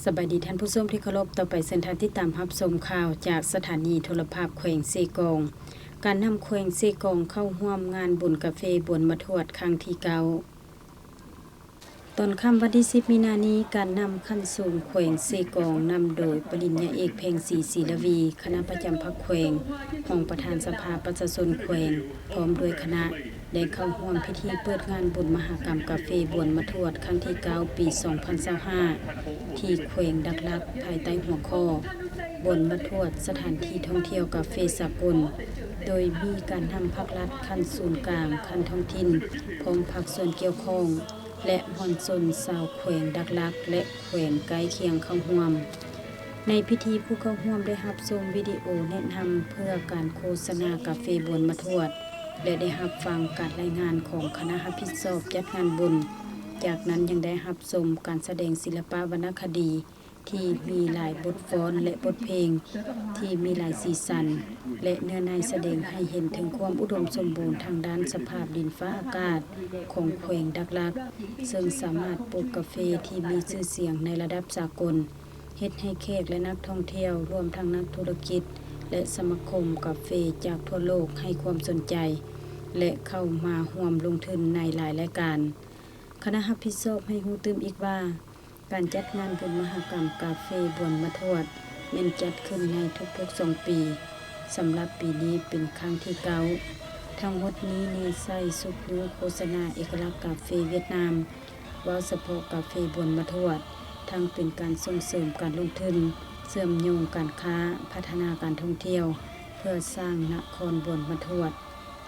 ສະບາຍດີທ່ານຜູ້ຊົມທີ່ເຄົາລົບ, ຕໍ່ໄປເຊີນທ່ານຕິດຕາມຮັບຊົມຂ່າວຈາກສະຖານີໂທລະພາບແຂວງເຊກອງ. ການນຳແຂວງເຊກອງເຂົ້າຮ່ວມງານບຸນກາເຟບວນມະທວດຄັ້ງທີເກົ້າ. ຕອນຄ່ຳວັນທີສິບ ມີນານີ້, ການນຳຂັ້ນສູງແຂວງເຊກອງ ນຳໂດຍປະລິນຍາເອກ ແພງສີ ສີລະວີ, ຄະນະປະຈຳພັກແຂວງ, ຮອງປະທານສະພາປະຊາຊົນແຂວງ ພ້ອມດ້ວຍຄະນະ ໄດ້ເຂົ້າຮ່ວມພິທີເປີດງານບຸນມະຫະກຳກາເຟບວນມະທວດຄັ້ງທີເກົ້າ ປີສອງພັນຊາວຫ້າ ທີ່ແຂວງດັກລັກ, ພາຍໃຕ້ຫົວຂໍ້ ບວນມະທວດ ສະຖານທີ່ທ່ອງທ່ຽວກາເຟສາກົນ, ໂດຍມີການນຳພັກລັດຂັ້ນສູນກາງ, ຂັ້ນທ້ອງຖິ່ນ, ພ້ອມພາກສ່ວນກ່ຽວຂ້ອງ ແລະ ມວນຊົນຊາວແຂວງດັກລັກ ແລະ ແຂວງໃກ້ຄຽງເຂົ້າຮ່ວມ. ໃນພິທີ, ຜູ້ເຂົ້າຮ່ວມໄດ້ຮັບຊົມວິດີໂອແນະນຳເພື່ອການໂຄສະນາກາເຟບວນມະທວດ ແລະ ໄດ້ຮັບຟັງການລາຍງານຂອງຄະນະຮັບຜິດຊອບຈັດງານບຸນ. ຈາກນັ້ນຍັງໄດ້ຮັບຊົມການສະແດງສິລະປະວັນນະຄະດີ ທີ່ມີຫຼາຍບົດຟ້ອນ ແລະ ບົດເພງ ທີ່ມີຫຼາຍສີສັນ ແລະ ເນື້ອໃນສະແດງໃຫ້ເຫັນເຖິງຄວາມອຸດົມສົມບູນທາງດ້ານສະພາບດິນຟ້າອາກາດຂອງແຂວງດັກລັກ, ເຊິ່ງສາມາດປູກກາເຟທີ່ມີຊື່ສຽງໃນລະດັບສາກົນ, ເຮັດໃຫ້ແຂກ ແລະ ນັກທ່ອງທ່ຽວ, ລວມທັງນັກທຸລະກິດ ແລະ ສະມາຄົມກາເຟຈາກທົ່ວໂລກໃຫ້ຄວາມສົນໃຈ ແລະ ເຂົ້າມາຮ່ວມລົງທຶນໃນຫຼາຍລາຍການ. ຄະນະຮັບຜິດຊອບໃຫ້ຮູ້ຕື່ມອີກວ່າ, ການຈັດງານບຸນມະຫະກຳກາເຟບວນມະທວດ ແມ່ນຈັດຂຶ້ນໃນທຸກໆສອງປີ, ສຳລັບປີນີ້ເປັນຄັ້ງທີເກົ້າ. ທັງໝົດນີ້ເນັ້ນໃສ່ຊຸກຍູ້ໂຄສະນາເອກະລັກກາເຟຫວຽດນາມ, ເວົ້າສະເພາະກາເຟບວນມະທວດ, ທັງເປັນການສົ່ງເສີມການລົງທຶນ, ເຊື່ອມໂຍງການຄ້າ, ພັດທະນາການທ່ອງທ່ຽວ ເພື່ອສ້າງນະຄອນບວນມະທວດ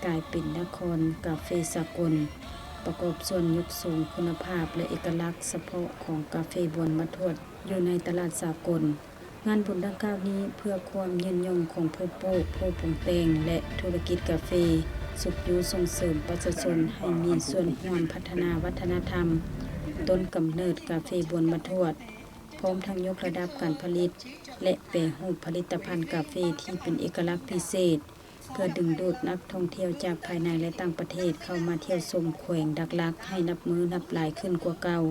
ກາຍເປັນນະຄອນກາເຟສາກົນ, ປະກອບສ່ວນຍົກສູງຄຸນນະພາບ ແລະ ເອກະລັກສະເພາະຂອງກາເຟບວນມະທວດຢູ່ໃນຕະຫຼາດສາກົນ. ງານບຸນດັ່ງກ່າວນີ້ເພື່ອຄວາມຍືນຍົງຂອງຜູ້ປູກ, ຜູ້ປຸງແຕ່ງ ແລະ ທຸລະກິດກາເຟ, ຊຸກຍູ້ສົ່ງເສີມປະຊາຊົນໃຫ້ມີສ່ວນຮ່ວມພັດທະນາວັດທະນະທຳຕົ້ນກຳເນີດກາເຟບວນມະທວດ, ພ້ອມທັງຍົກລະດັບການຜະລິດ ແລະ ແປຮູບຜະລິດຕະພັນກາເຟທີ່ເປັນເອກະລັກພິເສດ, ເພື່ອດຶງດູດນັກທ່ອງທ່ຽວຈາກພາຍໃນ ແລະ ຕ່າງປະເທດເຂົ້າມາທ່ຽວຊົມແຂວງດັກລັກໃຫ້ນັບມື້ນັບຫຼາຍຂຶ້ນກວ່າເກົ່າ.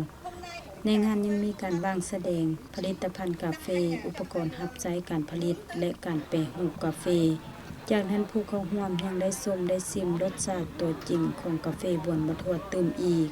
ໃນງານຍັງມີການວາງສະແດງຜະລິດຕະພັນກາເຟ, ອຸປະກອນຮັບໃຊ້ການຜະລິດ ແລະ ການແປຮູບກາເຟ. ຈາກນັ້ນຜູ້ເຂົ້າຮ່ວມຍັງໄດ້ຊົມໄດ້ຊິມລົດຊາດຕົວຈິງຂອງກາເຟບວນມະທວດຕື່ມອີກ.